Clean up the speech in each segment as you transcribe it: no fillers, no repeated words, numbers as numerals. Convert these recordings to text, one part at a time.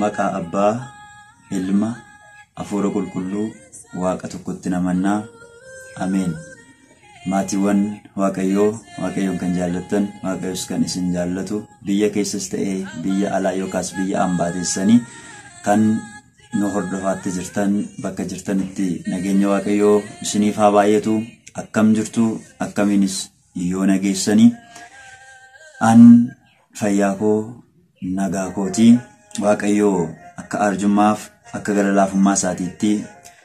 Maqaa Abbaa, Ilma, Hafuura Qulqulluu, Waaqa tokkotti namannaa. Ameen. Maatiiwwan Waaqayyoo, Waaqayyoon kan jaallattan, Waaqayyos kan isin jaallatu, biyya keessas ta'ee biyya alaa yookaas biyya ambaa teessanii kan nu hordofaatti jirtan bakka jirtanitti nageenya Waaqayyoo isiniif haa baay'atu. Akkam jirtu akkamiinis yoo nageessanii an fayyaa koo nagaa kooti. Waaqayyoo akka arjummaaf akka gara laafummaa isaatiitti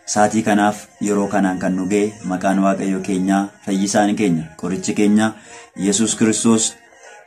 saatii kanaaf yeroo kanaan kan nu ga'e maqaan Waaqayyoo keenyaa fayyisaan keenya qorichi keenya Yesuus Kiristoos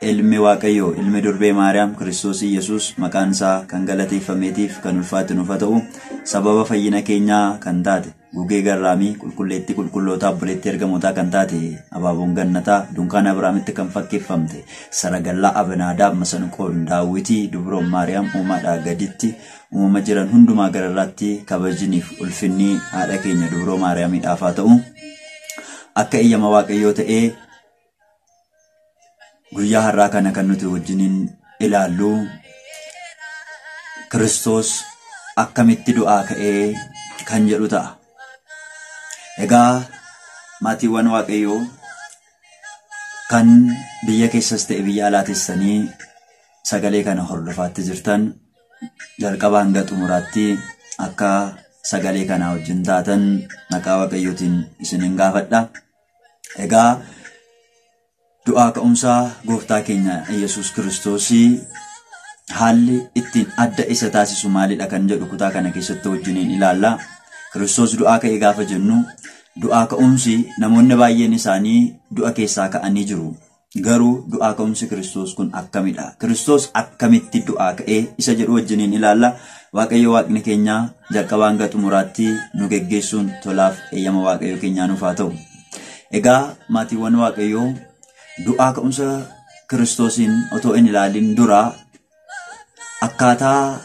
ilmi Waaqayyoo ilmi durbee Maariyaam Kiristoos Yesuus maqaan isaa kan galateeffameetiif kan ulfaatu nuuf haa ta'u sababa fayyina keenyaa kan taate gugee garraamii qulqulleettii qulqullootaa obboleettii ergamootaa kan taate abaaboon gannataa dunkaana Abiraamitti kan fakkeeffamte saragallaa Abinaadaab masanqoon daawwitii dubroon Maariyaam uumaadhaa gaditti uumama jiran hundumaa gararraatti kabajiniif ulfinni haadha keenya dubroo Maariyaamiidhaaf haa ta'u. Akka eeyyama Waaqayyoo ta'ee guyyaa har'aa kana kan nuti wajjiniin ilaallu Kiristoos akkamitti du'aa ka'ee kan jedhu ta'a. Egaa maatiiwwan Waaqayyoo kan biyya keessas ta'e biyya alaa teessanii sagalee kana hordofaatti jirtan jalqabaa hanga xumuraatti akka sagalee kanaa wajjin taatan maqaa Waaqayyootiin isinin gaafadha. Egaa du'aa ka'umsaa gooftaa keenya Yesuus Kiristoosii haalli ittiin adda isa taasisu maalidha kan jedhu kutaa kana keessatti wajjiniin ilaalla. Kiristoos du'aa ka'e gaafa jennu du'aa ka'umsi namoonni baay'een isaanii du'a keessaa ka'anii jiru. Garuu du'aa ka'umsi Kiristoos kun akkamidha? Kiristoos akkamitti du'aa ka'ee isa jedhu wajjiniin ilaalla. Waaqayyo Waaqni keenya jalqabaa hanga xumuraatti nu geggeessuun tolaaf eeyyama Waaqayyo keenyaa nuuf haa ta'u. Egaa maatiiwwan Waaqayyoo du'aa ka'umsa Kiristoosiin otoo hin ilaalin dura akkaataa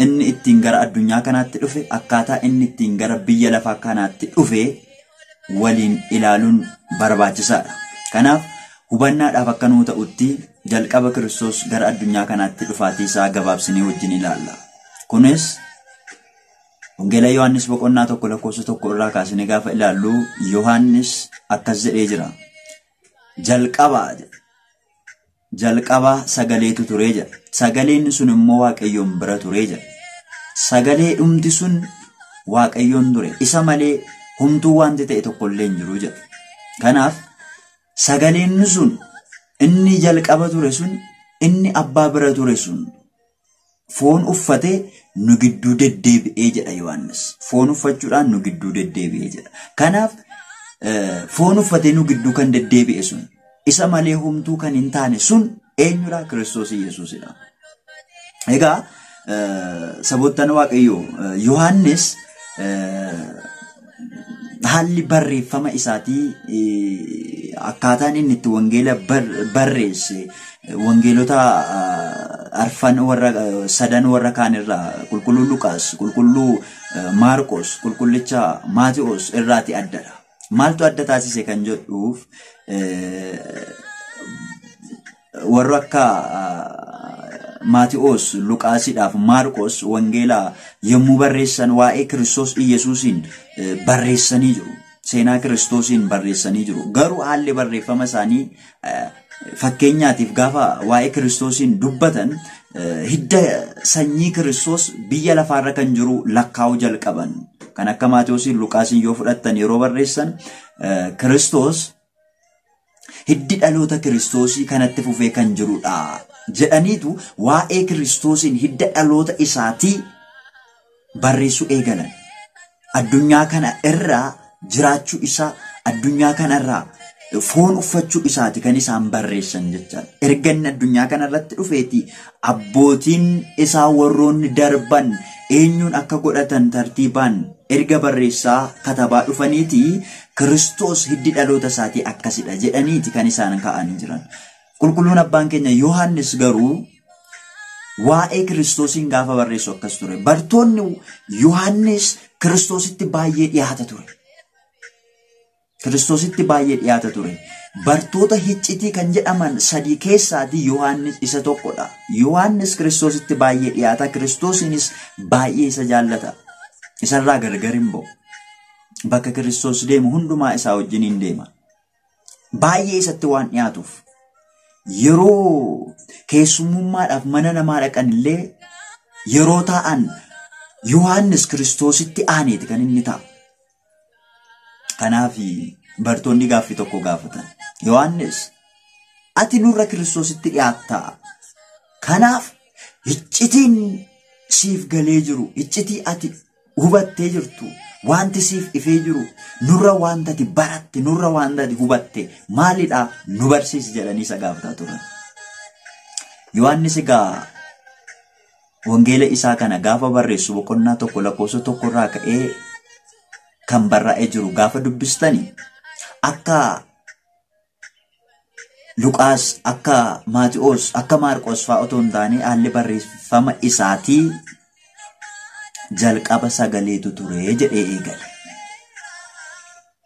inni ittiin gara addunyaa kanaatti dhufe, akkaataa inni ittiin gara biyya lafaa kanaatti dhufe waliin ilaaluun barbaachisaadha. Kanaaf hubannaadhaaf akka nuu ta'utti jalqaba Kiristoos gara addunyaa kanaatti dhufaatii isaa gabaabsinee wajjin ilaalla. Kunis Wangeela Yohaannis boqonnaa 1 lakkoofsa 1 irraa kaasnee gaafa ilaallu Yohaannis akkas jedhee jira. Jalqaba sagaleetu turee jedha. Sagaleen sun immoo Waaqayyoon bira turee jedha. Sagalee dhumti sun Waaqayyoon ture. Isa malee homtuu wanti ta'e tokkollee hin jiru jedha. Kanaaf sagaleen sun inni jalqaba ture sun inni abbaa bira ture sun foon uffatee nu gidduu deddeebi'ee jedha Yohaannis. Foon uffachuudhaan nu gidduu deddeebi'ee jedha. Kanaaf foon uffatee nu gidduu kan deddeebi'e sun isa malee homtuu kan hin taane sun eenyudha? Kiristoos Yesuusidha. Egaa saboottan Waaqayyoo Yohaannis haalli barreeffama isaatii akkaataan inni itti wangeela barreesse wangeelota arfan warra sadan warra kaan irraa qulqulluu Luqaas, qulqulluu Maarqos, qulqullicha Maati'oos irraati addadha. Maaltu adda taasise kan jedhuuf warra akka Maati'oos, Luqaasiidhaaf Maarqos wangeela yommuu barreessan waa'ee Kiristoos Iyyasuusiin barreessanii jiru. Seenaa Kiristoosiin barreessanii jiru. Garuu haalli barreeffama isaanii fakkeenyaatiif gaafa waa'ee Kiristoosiin dubbatan hidda sanyii Kiristoos biyya lafaarra kan jiru lakkaa'uu jalqaban. Kan akka Maatiyoosiin Luqaasiin yoo fudhattan yeroo barreessan Kiristoos hiddi dhaloota Kiristoosii kanatti fufee kan jirudha jedhaniitu waa'ee Kiristoosiin hidda dhaloota isaatii barreessuu eegalan. Addunyaa kana irraa jiraachuu isaa, addunyaa kana irraa foon uffachuu isaati kan isaan barreessan jechaadha. Erga inni addunyaa kana irratti dhufeeti abbootiin isaa warroonni darban eenyuun akka godhatan tartiibaan erga barreessaa katabaa dhufaniiti Kiristoos hiddi dhaloota isaatii akkasidha jedhaniiti kan isaan kaa'anii jiran. Qulqulluun abbaan keenya Yohaannis garuu waa'ee Kiristoosiin gaafa barreessu akkas ture. Bartoonni Yohaannis Kiristoositti baay'ee dhiyaata ture. Kiristoositti baay'ee dhiyaata ture. Bartoota hiccitii kan jedhaman sadii keessaatii Yohaannis isa tokkodha. Yohaannis Kiristoositti baay'ee dhiyaata. Kiristoosinis baay'ee isa jaallata. Isarraa gargar hin ba'u. Bakka Kiristoos deemu hundumaa isaa wajjiniin deema. Baay'ee isatti waan dhiyaatuuf. Yeroo keessummummaadhaaf mana namaa dhaqan illee yeroo taa'an Yohaannis Kiristoositti aaneeti kan inni taa'u. Kanaaf bartoonni gaaffii tokko gaafatan. Yohaannis, ati nurra Kiristoositti dhiyaattaa. Kanaaf iccitiin siif galee jiru, iccitii ati hubattee jirtu, wanti siif ifee jiru, nurra wanta ati baratte, nurra wanta ati hubatte maalidha nu barsiisi jedhanii isa gaafataa turan. Yohaannis egaa wangeela isaa kana gaafa barreessu boqonnaa 1 lakkoofsa 1 irraa ka'ee kan barraa'ee jiru gaafa dubbistani akka Luqaas, akka Maati'oos, akka Maarqoos fa'aa otoo hin taane haalli barreeffama isaatii jalqaba sagaleetu ture jedhee eegale.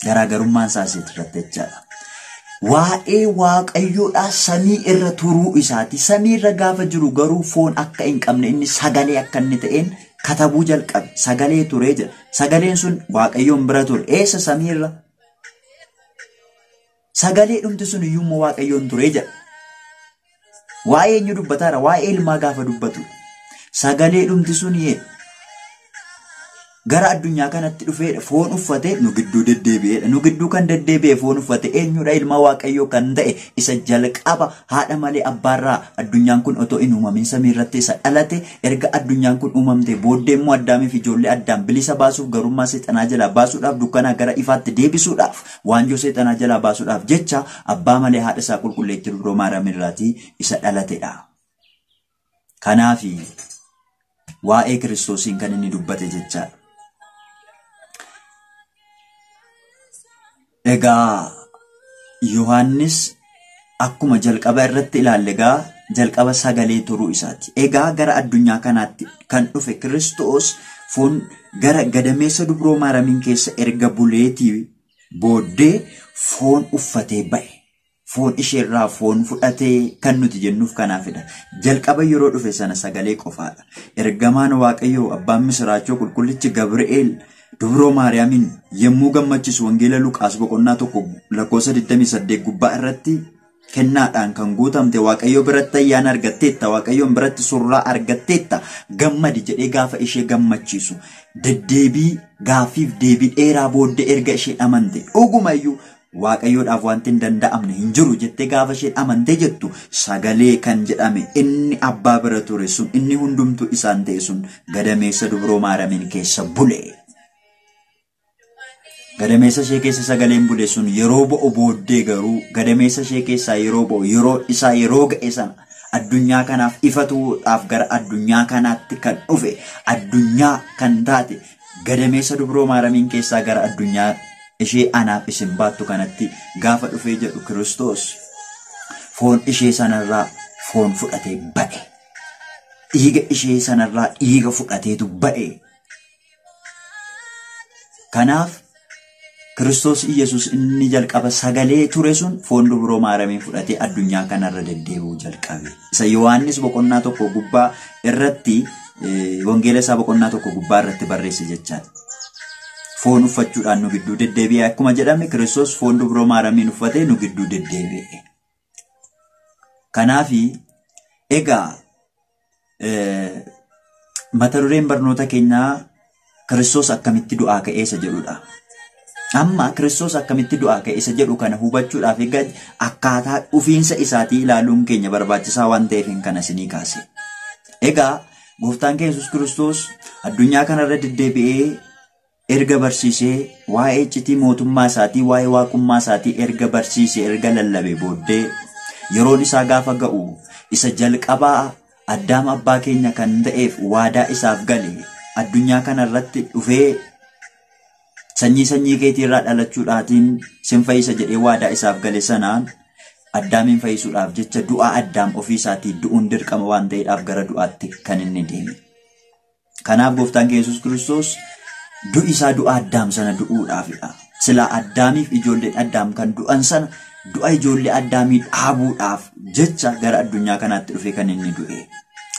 Garaagarummaan isaa asirratti jechaadha. Waa'ee Waaqayyoodhaa samii irra turuu isaati. Samii irra gaafa jiru garuu foon akka hin qabne inni sagalee akka inni ta'een katabuu jalqabe. Sagalee ture jedha. Sagaleen sun Waaqayyoon bira ture. Eessa samii irra? Sagalee dhumti sun iyyuu immoo Waaqayyoon ture jedha. Waa'ee eenyu dubbataara? Waa'ee ilmaa gaafa dubbatu. Sagalee dhumti sun gara addunyaa kanatti dhufeedha. Foon uffatee nu gidduu deddeebi'eedha. Nu gidduu kan deddeebi'e foon uffate eenyudha? Ilma Waaqayyoo kan ta'e isa jalqaba haadha malee abbaarraa addunyaan kun otoo hin uumamin samii irratti isa dhalate. Erga addunyaan kun uumamte booddee immoo Addaamiif ijoollee Addaam bilisa baasuuf garummaa seexanaa jalaa baasuudhaaf dukkanaa gara ifaatti deebisuudhaaf waanjoo seexanaa jalaa baasuudhaaf jecha abbaa malee haadha isaa qulqulleettii Dubroo Maariyaam irraatii isa dhalatedha. Kanaaf waa'ee Kiristoosiin kan inni dubbate jechaadha. Egaa Yohaannis akkuma jalqaba irratti ilaalle egaa jalqaba sagalee turuu isaati. Egaa gara addunyaa kanaatti kan dhufe Kiristoos foon gara gadameessa Dubroo Maariyaamiin keessa erga buleetii booddee foon uffatee ba'e. Foon isheerraa foon fudhatee kan nuti jennuuf kanaafidha. Jalqaba yeroo dhufe sana sagalee qofaadha. Ergamaan Waaqayyoo abbaan misiraachoo qulqullichi Gabri'eel Dubroo Maariyaamiin yommuu gammachiisu wangeela Luqaas boqonnaa 1 lakkoofsa 28 gubbaa irratti kennaadhaan kan guutamte Waaqayyoo biratti ayyaana argatteetta, Waaqayyoon biratti surraa argatteetta, gammadi jedhee gaafa ishee gammachiisu deddeebii gaaffiif deebii dheeraa booddee erga ishee amante dhugumayyuu Waaqayyoodhaaf wanti hin danda'amne hin jiru jettee gaafa isheen amantee jettu sagalee kan jedhame inni abbaa bira ture sun inni hundumtuu isaan ta'e sun gadameessa Dubroo Maariyaamiin keessa bule. Gadameessa ishee keessa sagaleen bule sun yeroo bo'u booddee garuu gadameessa ishee keessaa yeroo bo'u yeroo isaa yeroo ga'e sana addunyaa kanaaf ifatuudhaaf gara addunyaa kanaatti kan dhufe addunyaa kan taate gadameessa Dubroo Maariyaamiin keessaa gara addunyaa ishee anaaf isin baattu kanatti gaafa dhufee jedhu Kiristoos foon ishee sanarraa foon fudhatee ba'e. Dhiiga ishee sanarraa dhiiga fudhateetu ba'e. Kanaaf Kiristoos Iyyasuus inni jalqaba sagalee ture sun foon Dubroo Maariyaamiin fudhatee addunyaa kanarra deddeebi'uu jalqabe. Isa Yohaannis boqonnaa 1 gubbaa irratti wangeela isaa boqonnaa 1 gubbaa irratti barreesse jechaadha. Foon uffachuudhaan nu gidduu deddeebi'e akkuma jedhame Kiristoos foon Dubroo Maariyaamiin uffatee nu gidduu deddeebi'e. Kanaaf egaa mata dureen barnoota keenyaa Kiristoos akkamitti du'aa ka'ee isa jedhudha. Amma Kiristoos akkamitti du'aa ka'e isa jedhu kana hubachuudhaaf egaa akkaataa dhufiinsa isaatii ilaaluun keenya barbaachisaa waan ta'eef kana isinii kaase. Egaa gooftaan keenya Yesuus Kiristoos addunyaa kanarra deddeebi'ee erga barsiisee waa'ee iccitii mootummaa isaatii waa'ee waaqummaa isaatii erga barsiisee erga lallabe booddee yeroon isaa gaafa ga'u isa jalqabaa Addaam abbaa keenya kan ta'eef waadaa isaaf gale addunyaa kanarratti dhufee sanyii sanyii keetii irraa dhalachuudhaatiin sin fayyisa jedhee waadaa isaaf gale sanaan Addaamiin fayyisuudhaaf jecha du'a Addaam ofii isaatii du'uun dirqama waan ta'eedhaaf gara du'aatti kan inni deeme. Kanaaf gooftaan keenya Yesuus Kiristoos du'i isaa du'a Addaam sana du'uudhaafidha. Silaa Addaamiif ijoolleen Addaam kan du'an sana du'a ijoollee Addaamii dhaabuudhaaf jecha gara addunyaa kanaatti dhufe kan inni du'e.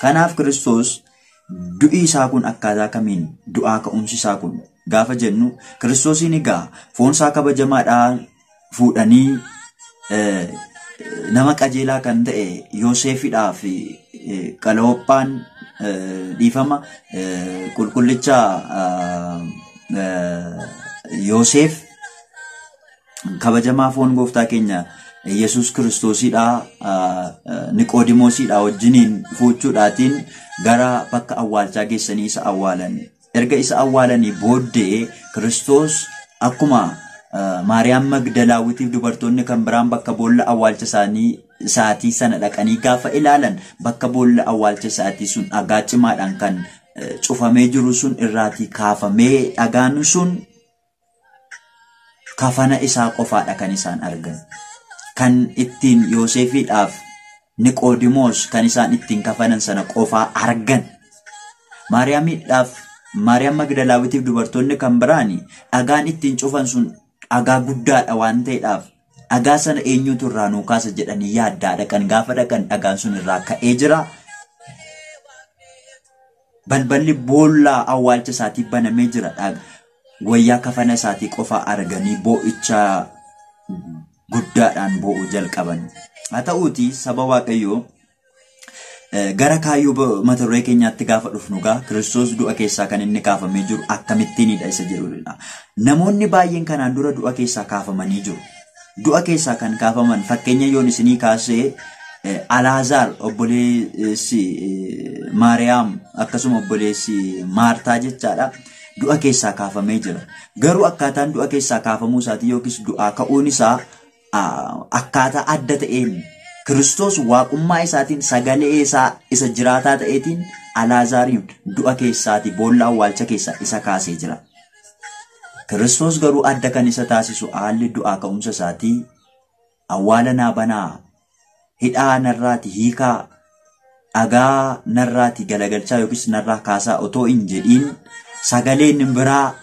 Kanaaf Kiristoos du'i isaa kun akkaataa kamiin du'aa ka'umsi isaa kun gaafa jennu Kiristoosiin egaa foonsaa kabajamaadhaan fuudhanii nama qajeelaa kan ta'e Yooseefidhaa fi Qalooppaan dhiifama qulqullicha Yooseef kabajamaa foon gooftaa keenya Yesuus Kiristoosidhaa Niqoodimoosiidhaa wajjiniin fuuchuudhaatiin gara bakka awwaalchaa geessanii isa awwaalan. Erga isa awwaalanii booddee Kiristoos akkuma Maariyaam Magdalaawitiif dubartoonni kan biraan bakka boolla awwaalcha isaanii isaatii sana dhaqanii gaafa ilaalan bakka boolla awwaalcha isaatii sun dhagaa cimaadhaan kan cufamee jiru sun irraatii kaafamee dhagaan sun kafana isaa qofaadha kan isaan argan. Kan ittiin Yoosefiidhaaf Niqoodimoos kan isaan ittiin kafanan sana qofaa argan. Maariyaam Magdalaawitiif dubartoonni kan biraan dhagaan ittiin cufan sun dhagaa guddaadha waan ta'eedhaaf dhagaa sana eenyutu irraa nuu kaasa jedhanii yaaddaa dhaqan gaafa dhaqan dhagaan sun irraa ka'ee jira. Balballi boollaa awwaalcha isaatii banamee jira. Wayyaa kafana isaatii qofaa arganii boo'icha guddaadhaan boo'uu jalqaban. Haa ta'uutii saba Waaqayyoo gara kaayyoo mata duree keenyaatti gaafa dhufnu gaa Kiristoos du'a keessaa kan inni kaafamee jiru akkamittiinidha isa jedhudha. Namoonni baay'een kanaan dura du'a keessaa kaafamanii jiru. Du'a keessaa kan kaafaman fakkeenya yoon isinii kaasee Alaazaar obboleessi Maariyaam akkasuma obboleessi Maartaa jechaadha. Du'a keessaa kaafamee jira. Garuu akkaataan du'a keessaa kaafamuu isaatii yookiis du'aa ka'uun isaa akkaataa adda ta'een Kiristoos waaqummaa isaatiin sagalee isaa isa jiraataa ta'eetiin Alaazaariin du'a keessaatii boolla awwaalcha keessaa isa kaasee jira. Kiristoos garuu adda kan isa taasisu haalli du'aa ka'umsa isaatii awwaala naa banaa, hidhaa narraati hiikaa, dhagaa narraati galagalchaa yookiis narraa kaasaa otoo hin jedhiin sagaleen biraa,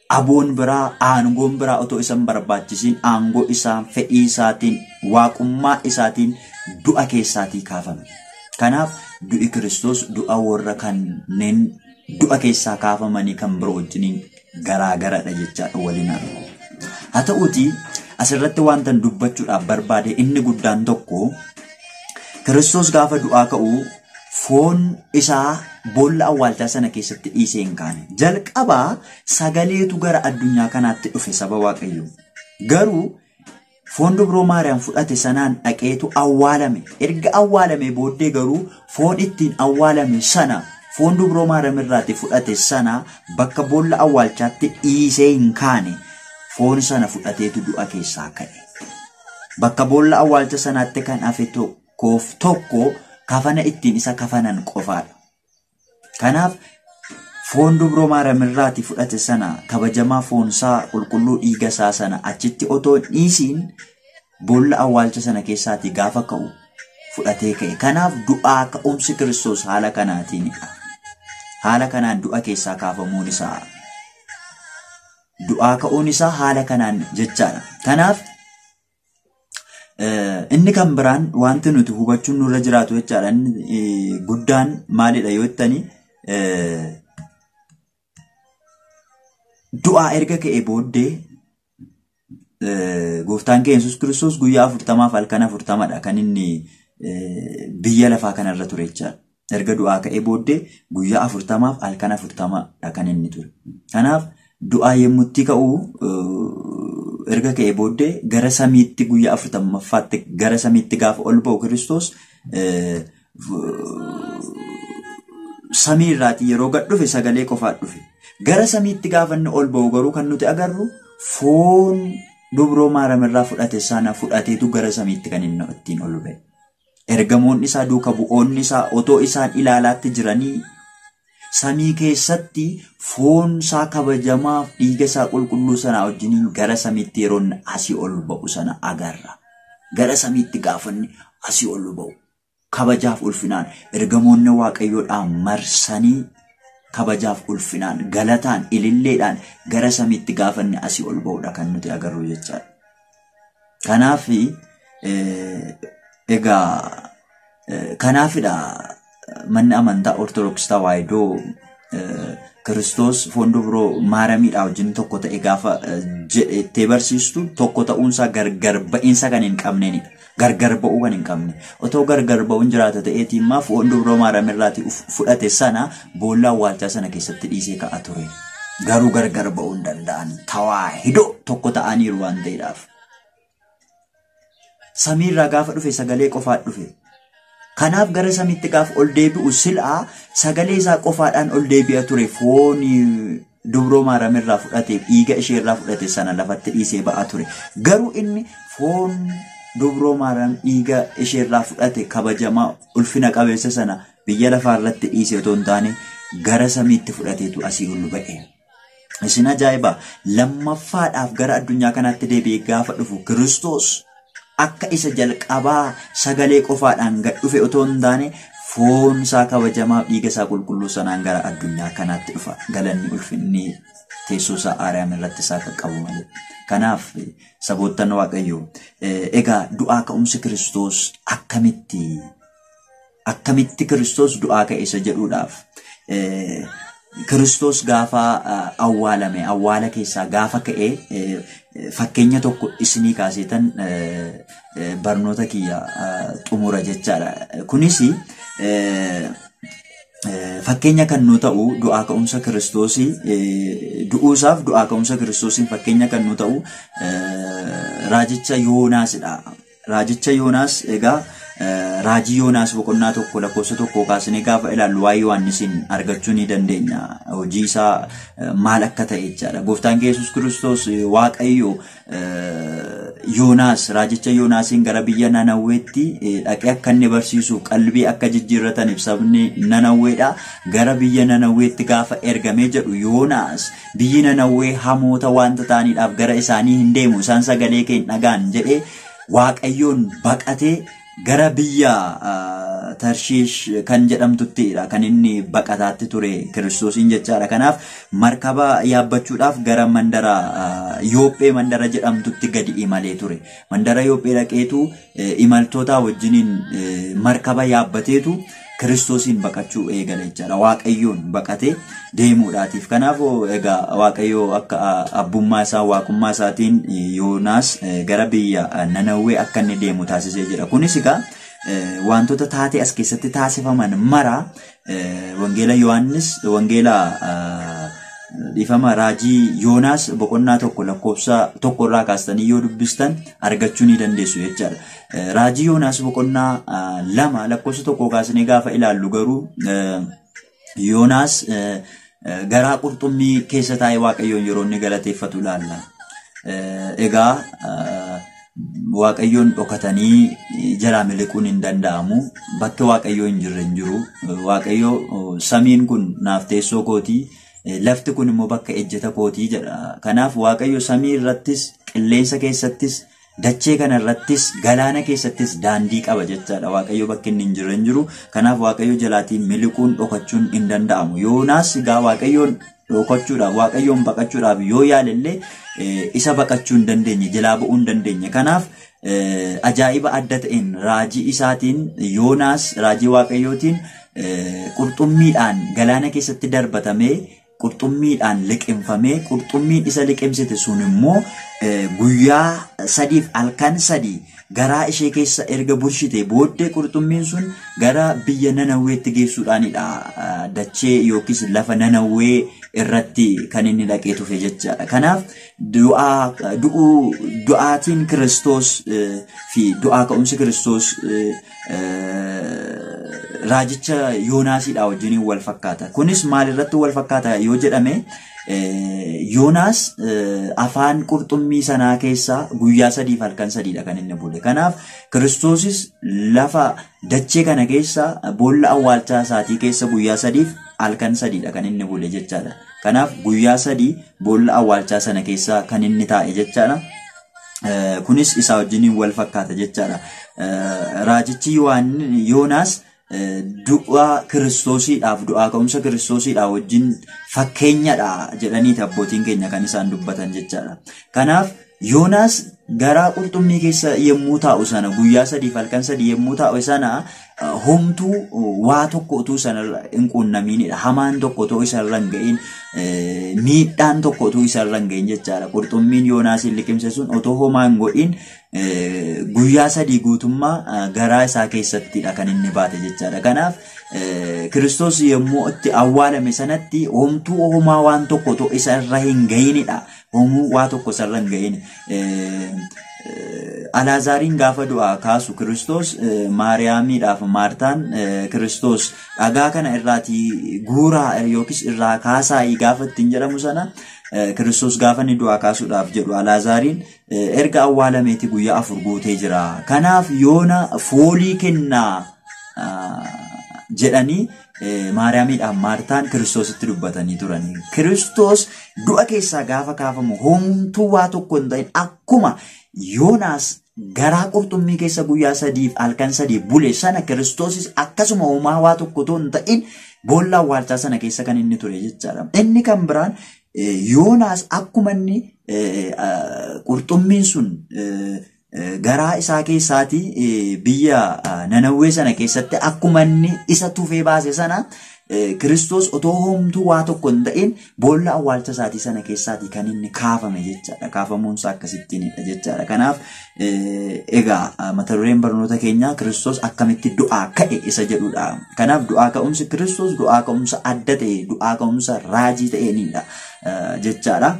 aboon biraa, aangoon biraa otoo isa hin barbaachisiin aangoo isaa fedhii isaatiin waaqummaa isaatiin du'a keessaatii kaafame. Kanaaf du'i Kiristoos du'a warra kanneen du'a keessaa kaafamanii kan biroo wajjiniin garaagaradha jechaadha waliin argu. Haa ta'uutii asirratti wanta dubbachuudhaaf barbaade inni guddaan tokko Kiristoos gaafa du'aa ka'u foon isaa boolla awwaalchaa sana keessatti dhiisee hin kaane. Jalqabaa sagaleetu gara addunyaa kanaatti dhufe saba Waaqayyoo. Garuu foon dubroo Maariyaam fudhate sanaan dhaqeetu awwaalame. Erga awwaalame booddee garuu foon ittiin awwaalame sana foon dubroo Maariyaam irraati fudhate sana bakka boolla awwaalchaatti dhiisee hin kaane. Foon sana fudhateetu du'a keessaa ka'e. Bakka boolla awwaalcha sanaatti kan hafe tokkoof tokko kafana ittiin isa kafanan qofaadha. Kanaaf foon dubroo Maariyaam irraati fudhate sana kabajamaa foonsaa qulqulluu dhiiga isaa sana achitti otoo dhiisiin boolla awwaalcha sana keessaatii gaafa ka'u fudhatee ka'e. Kanaaf du'aa ka'umsi Kiristoos haala kanaatiinidha. Haala kanaan du'a keessaa kaafamuun isaa du'aa ka'uun isaa haala kanaan jechaadha. Kanaaf inni kan biraan wanti nuti hubachuun nurra jiraatu jechaadha. Inni guddaan maalidha yoo jettani du'aa erga ka'e booddee gooftaan keenya Yesuus Kiristoos guyyaa 40 halkan 40dha kan inni biyya lafaa kanarra ture jechaadha. Erga du'aa ka'e booddee guyyaa 40 halkan 40dha kan inni ture. Kanaaf du'aa yemmutti ka'u erga ka'e booddee gara samiitti guyyaa 40ffaatti gara samiitti gaafa ol ba'u Kiristoos samii irraatii yeroo gad dhufe sagalee qofaa dhufe. Gara samiitti gaafa inni ol ba'u garuu kan nuti agarru foon dubroo Maariyaam irraa fudhate sana fudhateetu gara samiitti kan inni ittiin ol ba'e. Ergamoonni isaa duuka bu'oonni isaa otoo isaan ilaalaatti jiranii samii keessatti foon isaa kabajamaaf dhiiga isaa qulqulluu sanaa wajjiniin gara samiitti yeroo inni asii ol ba'u sana agarra. Gara samiitti gaafa inni asii ol ba'u kabajaaf ulfinaan ergamoonni Waaqayyoodhaan marsanii kabajaaf ulfinaan galataan ililleedhaan gara samiitti gaafa inni asii ol ba'udha kan nuti agarru jechaadha. Kanaaf egaa kanaafidha manni amantaa Ortodoksii Tawaahidoo Kiristoos foon dubroo maaramiidhaa wajjin tokko ta'e gaafa jedhettee barsiistu tokko ta'uunsaa gargar ba'iinsa kan hin qabneenidha. Gargar ba'uu kan hin qabne. Otoo gargar ba'uun jiraata ta'eetii immoo foon dubroo maaramirraatii fudhate sana boolla awwaalchaa sana keessatti dhiisee ka'a ture. Garuu gargar ba'uu hin danda'an. Tawaahidoo tokko ta'aniiru waan ta'eedhaaf. Samiirraa gaafa dhufe sagalee qofaa dhufe. Kanaaf gara samiitti gaafa ol deebi'u sil'aa sagalee isaa qofaadhaan ol deebi'a ture foon dubroo maaramirraa fudhate dhiiga isheerraa fudhate sana lafatti dhiisee ba'a ture. Garuu inni foon dubroo maaram dhiiga isheerraa fudhate kabajamaa ulfina qabeessa sana biyya lafaarratti dhiisee otoo hin taane gara samiitti fudhateetu asii ol ba'e. Isin ajaa'iba! Lammaffaadhaaf gara addunyaa kanaatti deebi'ee gaafa dhufu Kiristoos akka isa jalqabaa sagalee qofaadhaan gad dhufe otoo hin taane foon isaa kabajamaa dhiiga isaa qulqulluu sanaan gara addunyaa kanaatti dhufa. Galanni ulfinni teessoo isaa Aariyaam irratti isaa qaqqabu malee. Kanaaf saboottan Waaqayyoo egaa du'aa ka'umsi Kiristoos akkamitti Kiristoos du'aa ka'e isa jedhuudhaaf Kiristoos gaafa awwaalame awwaala keessaa gaafa ka'e fakkeenya tokko isinii kaaseetan barnoota kiyya xumura jechaadha. Kunis fakkeenya kan nu ta'u du'aa ka'umsa Kiristoosii du'uusaaf du'aa ka'umsa Kiristoosiin fakkeenya kan nu ta'u raajicha Yoonaasidha. Raajicha Yoonaas egaa raajii Yoonaas boqonnaa 1 lakkoofsa 1 kaasnee gaafa ilaallu waa'ee Yohaannisiin argachuu ni dandeenya. Hojii isaa maal akka ta'e jechaadha. Gooftaan Yesuus Kiristoos Waaqayyo Yoonaas raajicha Yoonaasiin gara biyya Nanawweetti dhaqee akka inni barsiisuuf qalbii akka jijjiirrataniif sabni Nanawweedha. Gara biyya Nanawweetti gaafa ergamee jedhu Yoonaas biyyi Nanawwee hamoota waanta ta'aniidhaaf gara isaanii hin deemu isaan sagalee kee hin dhagaan jedhee Waaqayyoon baqatee gara biyya Tarshiish kan jedhamtuttidha kan inni baqataatti ture Kiristoosiin jechaadha. Kanaaf markaba yaabbachuudhaaf gara mandara Yoophee mandara jedhamtutti gadi imalee ture. Mandara Yoophee dhaqeetu imaltoota wajjiniin markaba yaabbateetu Kiristoosiin baqachuu eegale jechaadha. Waaqayyoon baqatee deemuudhaatiif. Kanaaf egaa Waaqayyo akka abbummaa isaa waaqummaa isaatiin Yoonaas gara biyya Nanawwee akka inni deemu taasisee jira. Kunis egaa wantoota taatee as keessatti taasifaman mara wangeela Yohaannis wangeela dhiifama raajii Yoonaas boqonnaa 1 lakkoofsa 1 irraa kaastanii yoo dubbistan argachuu ni dandeessu jechaadha. Raajii Yoonaas boqonnaa 2 lakkoofsa 1 kaasnee gaafa ilaallu garuu Yoonaas garaa qurxummii keessa taa'ee Waaqayyoon yeroo inni galateeffatu ilaalla. Egaa Waaqayyoon dhokatanii jalaa miliquun hin danda'amu. Bakki Waaqayyoo hin jirre hin jiru. Waaqayyo samiin kun naaf teessoo kootii, lafti kun immoo bakka ejjeta kootii jedha. Kanaaf Waaqayyo samii irrattis, qilleensa keessattis, dachee kana irrattis, galaana keessattis daandii qaba jechaadha. Waaqayyo bakki inni hin jirre hin jiru. Kanaaf Waaqayyo jalaatiin miliquun dhokachuun hin danda'amu. Yoonaas egaa Waaqayyoon dhokachuudhaaf, Waaqayyoon baqachuudhaaf yoo yaalellee isa baqachuu hin dandeenye, jalaa ba'uu hin dandeenye. Kanaaf ajaa'iba adda ta'een raajii isaatiin Yoonaas raajii Waaqayyootiin qurxummiidhaan galaana keessatti darbatamee qurxummiidhaan liqimfamee qurxummiin isa liqimsite sun immoo guyyaa 3 halkan 3 garaa ishee keessa erga bulchite booddee qurxummiin sun gara biyya Nanawweetti geessuudhaanidha. Dachee yookiis lafa Nanawwee irratti kan inni dhaqee tufe jechaadha. Kanaaf du'aatiin Kiristoos fi du'aa ka'umsi Kiristoos raajicha Yoonaasiidha wajjiniin wal fakkaata. Kunis maalirratti wal fakkaata yoo jedhame Yoonaas afaan qurxummii sanaa keessaa guyyaa 3 halkan 3 kan inni bule. Kanaaf Kiristoosis lafa dachee kana keessa boolla awwaalchaa isaatii keessa guyyaa 3 halkan 3 kan inni bule jechaadha. Kanaaf guyyaa 3 boolla awwaalchaa sana keessa kan inni taa'e jechaadha. Kunis isaa wajjiniin wal fakkaata jechaadha. Raajichi Yoonaas Du'a Kiristoosiidhaaf, du'aa ka'umsa Kiristoosiidhaaf wajjin fakkeenyadha jedhaniiti abbootiin keenya kan isaan dubbatan jechaadha. Kanaaf Yoonaas garaa qurxummii keessa yommuu taa'u sana, guyyaa 3 halkan 3 yommuu taa'u sana, homtuu waa tokko utuu sanarra hin quunnamiinidha. Hamaan tokko utuu isarra hin ga'in, miidhaan tokko utuu isarra hin ga'in jechaadha. Qurxummiin Yoonaasiin liqimse sun otoo homaa hin godhin guyyaa 3 guutummaa garaa isaa keessattidha kan inni baate jechaadha. Kanaaf Kiristoos yommuu itti awwaalame sanatti homtuu homaa waan tokko otoo isarra hin ga'inidha. Homuu waa tokko isarra hin ga'in. Alaazaariin gaafa du'aa kaasu Kiristoos, Maariyaamiidhaaf Maartaan Kiristoos dhagaa kana irraatii guuraa yookiis irraa kaasaayii gaafa ittiin jedhamu sana, Kiristoos gaafa inni du'aa kaasuudhaaf jedhu Alaazaariin erga awwaalameeti guyyaa 4 guutee jira. Kanaaf yoona foolii kennaa jedhanii Maariyaamiidhaaf Maartaan Kiristoositti dubbatanii turanii. Kiristoos du'a keessaa gaafa kaafamu homtuu waa tokko hin ta'in, akkuma Yoonaas garaa qurxummii keessa guyyaa 3 halkan 3 bule sana, Kiristoosis akkasuma homaa waa tokko otoo hin ta'in boolla awwaalchaa sana keessa kan inni ture jechaadha. Inni kan biraan, Yoonaas akkuma inni qurxummiin sun garaa isaa keessaatii biyya Nanawwee sana keessatti akkuma inni isa tufee baase sana, Kiristoos otoo homtuu waa tokko hin ta'in boolla awwaalcha isaatii sana keessaatii kan inni kaafame jechaadha. Kaafamuunsaa akkasittiinidha jechaadha. Kanaaf egaa mata dureen barnoota keenyaa Kiristoos akkamitti du'aa ka'e isa jedhudha. Kanaaf du'aa ka'umsi Kiristoos du'aa ka'umsa adda ta'e, du'aa ka'umsa raajii ta'eenidha jechaadha.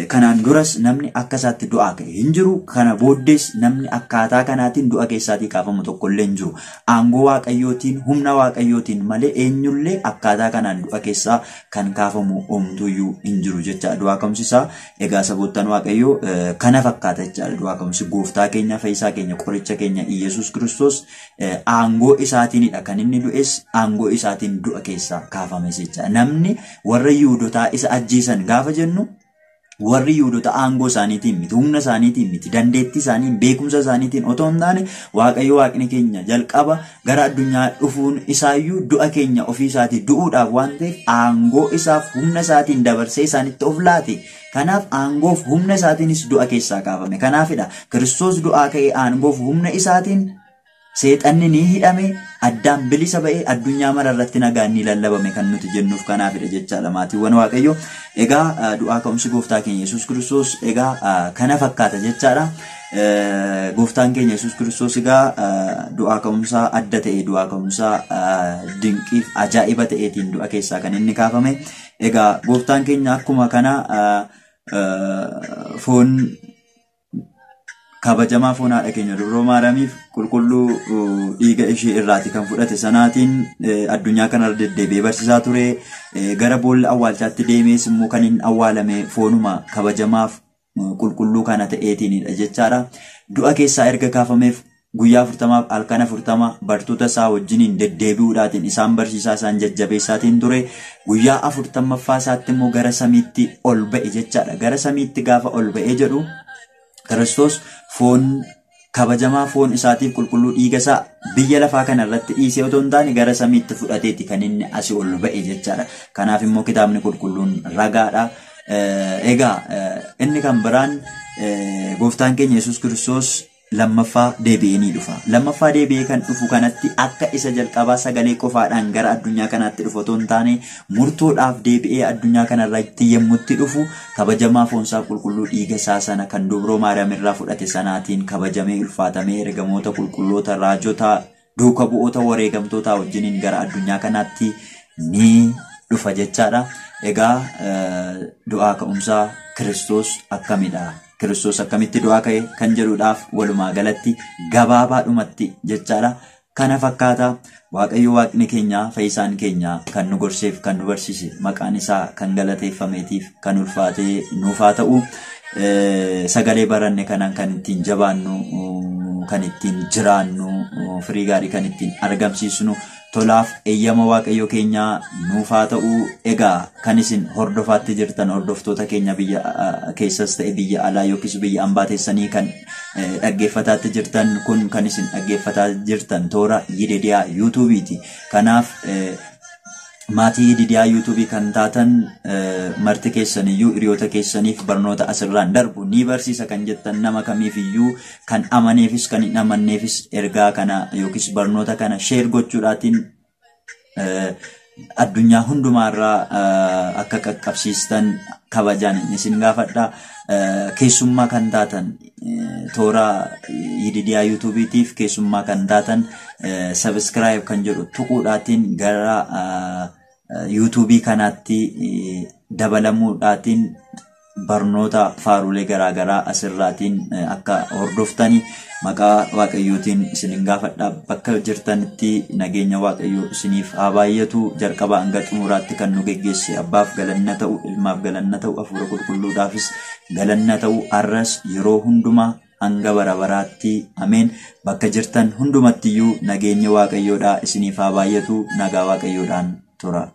Kanaan duras namni akka isaatti du'aa ka'e hin jiru. Kana booddees namni akkaataa kanaatiin du'a keessaatii kaafamu tokkollee hin jiru. Aangoo Waaqayyootiin, humna Waaqayyootiin malee eenyullee akkaataa kanaan du'a keessaa kan kaafamu homtuyyuu hin jiru jechaadha. Du'aa ka'umsi isaa egaa, saboottan Waaqayyoo, kana fakkaata jechaadha. Du'aa ka'umsi gooftaa keenya, fayyisaa keenya, qoricha keenya Iyyasuus Kiristoos aangoo isaatiinidha kan inni du'es, aangoo isaatiin du'a keessaa kaafames jechaadha. Namni warra Yihuudotaa isa ajjeesan gaafa jennu, warri Yihudoota aangoo isaaniitiin miti, humna isaaniitiin miti, dandeettii isaaniin, beekumsa isaaniitiin otoo hin taane, Waaqayyo Waaqni keenya jalqaba gara addunyaa dhufuun isaayyuu du'a keenya ofii isaatii du'uudhaaf waan ta'eef, aangoo isaaf humna isaatiin dabarsee isaanitti of laate. Kanaaf aangoof humna isaatiinis du'a keessaa kaafame. Kanaafidha Kiristoos du'aa ka'ee aangoof humna isaatiin seexanni ni hidhame, addaan bilisa ba'ee, addunyaa mara irratti nagaan ni lallabame kan nuti jennuuf kanaafidha jechaadha, maatiiwwan Waaqayyo. Egaa du'aa ka'umsi gooftaa keenya Yesuus Kiristoos egaa kana fakkaata jechaadha. Gooftaan keenya Yesuus Kiristoos egaa du'aa ka'umsaa adda ta'e, du'aa ka'umsaa dinqiif ajaa'iba ta'eetiin du'a keessaa kan inni kaafame. Egaa gooftaan keenya akkuma kana foon kabajamaa, foon haadha keenya Dubroo Maariyaamiif qulqulluu dhiiga ishee irraati kan fudhate sanaatiin addunyaa kanarra deddeebi'ee barsiisaa ture. Gara boolla awwaalchaatti deemees immoo kan inni awwaalame foonuma kabajamaaf qulqulluu kana ta'eetiinidha jechaadha. Du'a keessaa erga kaafameef guyyaa 40f halkan 40 bartoota isaa wajjiniin deddeebi'uudhaatiin isaan barsiisaa, isaan jajjabeessaatiin ture. Guyyaa 40ffaa isaatti immoo gara samiitti ol ba'e jechaadha. Gara samiitti gaafa ol ba'ee jedhu, Kiristoos foon kabajamaa, foon isaatiif qulqulluu dhiiga isaa biyya lafaa kana irratti dhiisee otoo hin taane gara samiitti fudhateeti kan inni asii ol ba'e jechaadha. Kanaaf immoo kitaabni qulqulluun ragaadha. Egaa inni kan biraan, gooftaan keenya Yesuus Kiristoos lammaffaa deebi'ee ni dhufa. Lammaffaa deebi'ee kan dhufu kanatti akka isa jalqabaa sagalee qofaadhaan gara addunyaa kanaatti dhufu otoo hin taane, murtoodhaaf deebi'ee addunyaa kanarratti yommutti dhufu, kabajamaa foonsaa qulqulluu dhiiga isaa sana kan Dubroo Maariyaam irraa fudhate sanaatiin kabajamee, ulfaatamee, ergamoota, qulqulloota, raajota, duuka bu'oota, wareegamtoota wajjiniin gara addunyaa kanaatti ni dhufa jechaadha. Egaa du'aa ka'umsaa Kiristoos akkamidha? Kiristoos akkamitti du'aa ka'e kan jedhuudhaaf walumaa galatti gabaabaadhumatti jechaadha. Kana fakkaata. Waaqayyo Waaqni keenya, fayyisaan keenya, kan nu gorseef kan nu barsiise, maqaan isaa kan galateeffameetiif kan ulfaatee nuuf haa ta'u. Sagalee baranne kanaan kan ittiin jabaannu, kan ittiin jiraannu, firii gaarii kan ittiin argamsiisnu Tolaaf eeyyama Waaqayyo keenyaa nuuf haa ta'u. Egaa kan isin hordofaatti jirtan hordoftoota keenya biyya keessas ta'e biyya alaa yookiis biyya ambaa teessanii kan dhaggeeffataatti jirtan kun kan isin dhaggeeffataa jirtan toora Yididiyaa Yuutuubiiti. Kanaaf maatii Yididiyaa Yuutuubii kan taatan marti keessaniyyuu hiriyoota keessaniif barnoota asirraan darbu ni barsiisa kan jettan nama kamiifiyyuu kan amaneefis kan hin amanneefis ergaa kana yookiis barnoota kana sheer gochuudhaatiin addunyaa hundumaarraa akka qaqqabsiistan kabajaan isin gaafadha. Keessummaa kan taatan toora Yididiyaa Yuutuubiitiif keessummaa kan taatan sabiskiraayib kan jedhu tuquudhaatiin gara Yuutuubii kanaatti dabalamuudhaatiin barnoota faarulee garaagaraa asirraatiin akka hordoftani maqaa Waaqayyootiin isinin gaafadha. Bakka jirtanitti nageenya Waaqayyoo isiniif haa baay'atu. Jalqaba hanga xumuraatti kan nu geggeesse Abbaaf galanna ta'u, Ilmaaf galanna ta'u, Hafuura Qulqulluudhaafis galanna ta'u, har'as yeroo hundumaa hanga bara baraatti. Ameen. Bakka jirtan hundumattiyyuu nageenyi Waaqayyoodhaa isiniif haa baay'atu. Nagaa Waaqayyoodhaan tura.